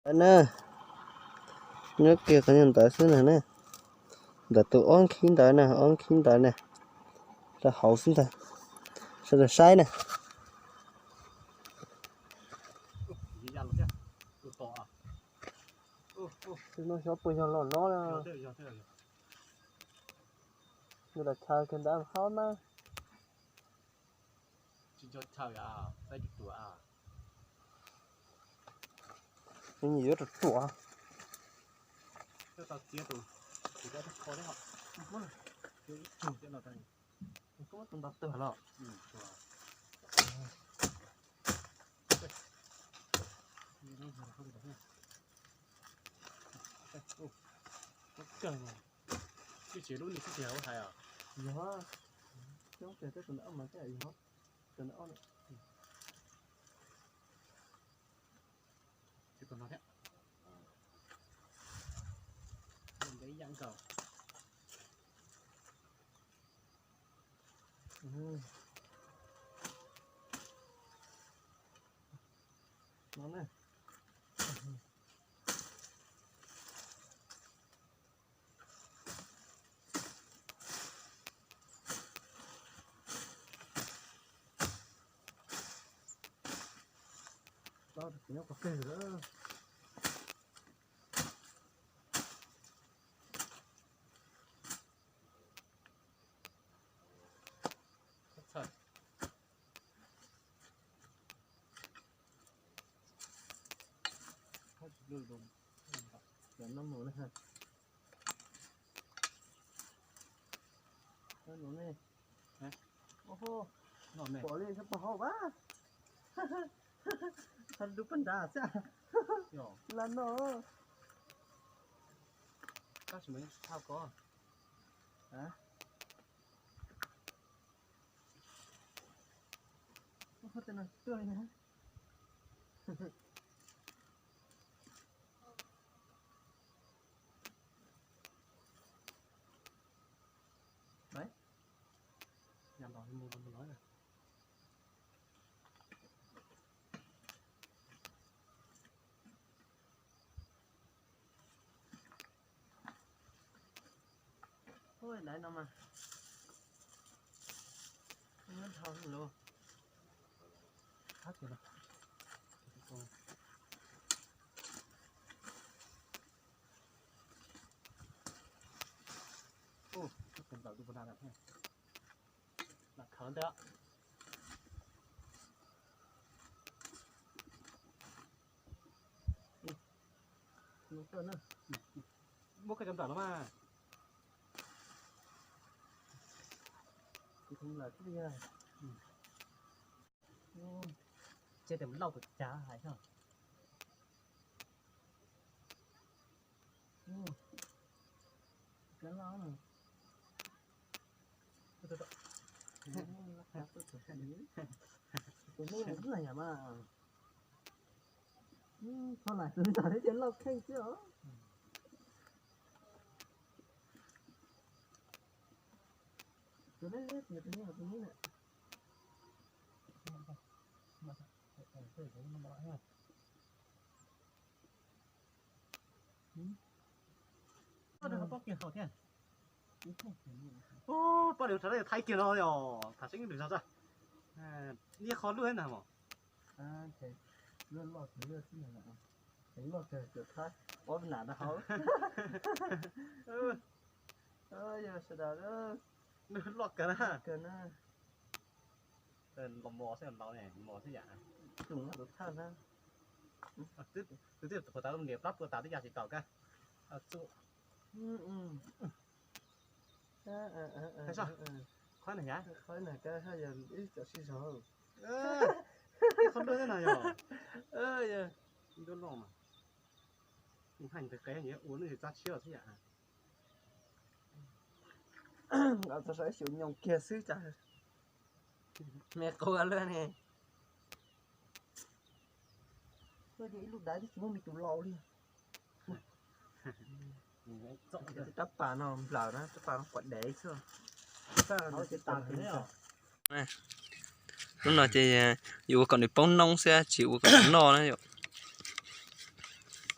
Ntawd na, nyob kiag qhov ntawd xwb na ne. Ntawm tus ob khib ntawd na, ob khib ntawd na, rau hauv xwb ntag. Sawv daws saib na. Xyov puas yog los no na. Nws los chaw kiag ntawd hab mas. Nws yuav ruam ruam. Tus nta twg los? Twb tsis lub ni xwb tiag hais os. Yog, coob tiag, tus ntawm ob mas tej yog, tus ntawm ob. Ntev ib yam nkaus. No ne. Tsob tsis nyob qhov twg lawm. Cov no mus na. Pom li sab pog hauv a. Lub pag nrad xwb. Lam no. Ua tej no tuaj li na. Yam los mus los mus los. Ui, lawv no mas nyob dhau lawm. Thab kiag los. Ua, tus ntawm tus puas nag lam khaws ntawd. Muab koj cov nplawm no mas. Kuv tus nplawm xwb li. Ces tes lauj tus cav hais xwb. Cov lauj. Tus hnub no twb yam mas. Txhob lam tus ntawd thiab ces lauj kheej xwb os. Tus neb tus neb tus neb na. Pob kiag hauv thiab. Pob li ua rau thaib kiag no os, tham seeb lwm zog tso. Ib qho luaj ntag mos. Loj kawg na. Los mos xwb, los ne mos xwb yam. Tus twb puas tas lub niam plab puas tas twb ya tsis tau kab. Qhov na yog ib co sib zog. Qhov luaj na yog. Ntuj loj mas. Hais ntawd qe ua lub txab tshiab xwb yam. Txog saib xyuas nyoos kiag xwb cas me qau luaj ne. Ib lub daiv twb tsis muaj me tus laus li. Rab pas no nplawm na, rab pas no quav dev xwb. Lub no ces yuav ua kom nws poob noob xwb, tsis ua kom nws noj na yom.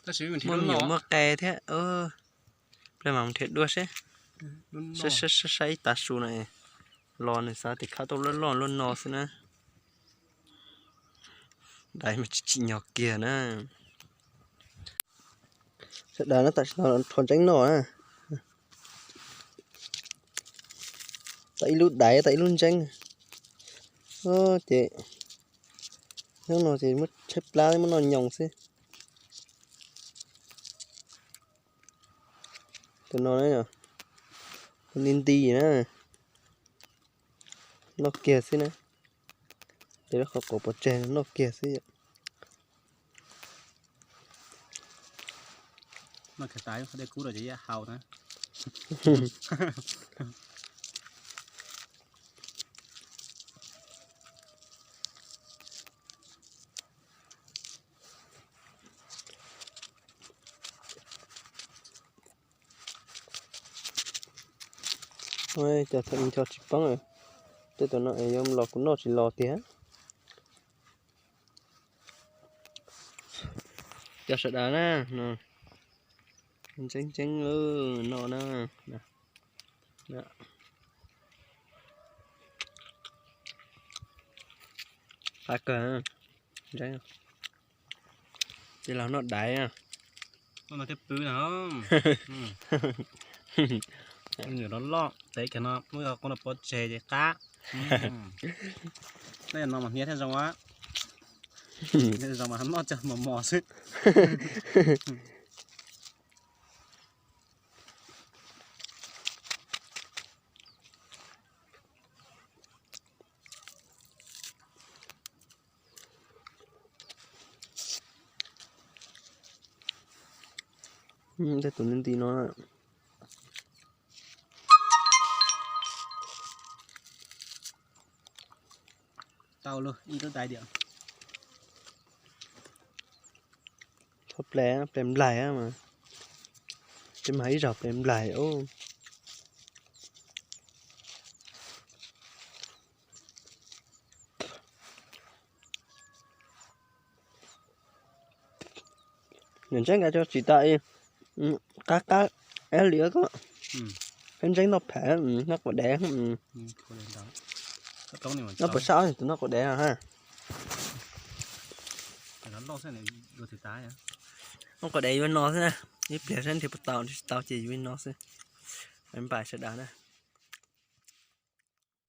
Muaj me nyuam muaj qe thiab. Pliag mas mus nrhiav dua seb. Saib ib tav su no, los nws xav tias khab tuaj loj loj luaj no xwb na. Daiv mas tsis tsim nyog kiag na. Sawv daws na, tam sim no rho ntseeb noj na. Tau ib lub daiv, tau ib lub ntseeb. Ces hnub no ces muab tshaib plab muab noj nyoos xwb. Tus no, tus nti nti na, noj kiag xwb na. Ces lub qhov quav pov tseg noj kiag xwb yom. Noj kiag tas qhov dej kub rau ces ib yam haus na. Cov thaum ub nco tsis poob, tej tus no es yuav los kuv noj tsis los tiag. Cov sawv daws na, ntseeb ntseeb no na. Qab kawg. Ces los noj daiv. Noj no thiaj pw no. Nws loj loj, tev kiag no muab qhov no pov tseg ces qab. Tej no mas hniav thiaj zoo, zoo mas noj cov mos mos xwb. Tej tus nti nti no. Tau lub ib lub daiv diam. Txhob ple, ple nplaig mas. Ces mas ib zaug ple nplaig os. Niam ntseeb nkaus cov tsis tas, qab qab eb li ko. Peb ntseeb noj phem, noj quav dev. Noj puas sab tus noj quav dev no ha. Noj quav dev yuav no xwb na, ib pliag saib nrhiav puas tau, nrhiav tsis tau ces yuav no xwb. Npaj sawv daws na.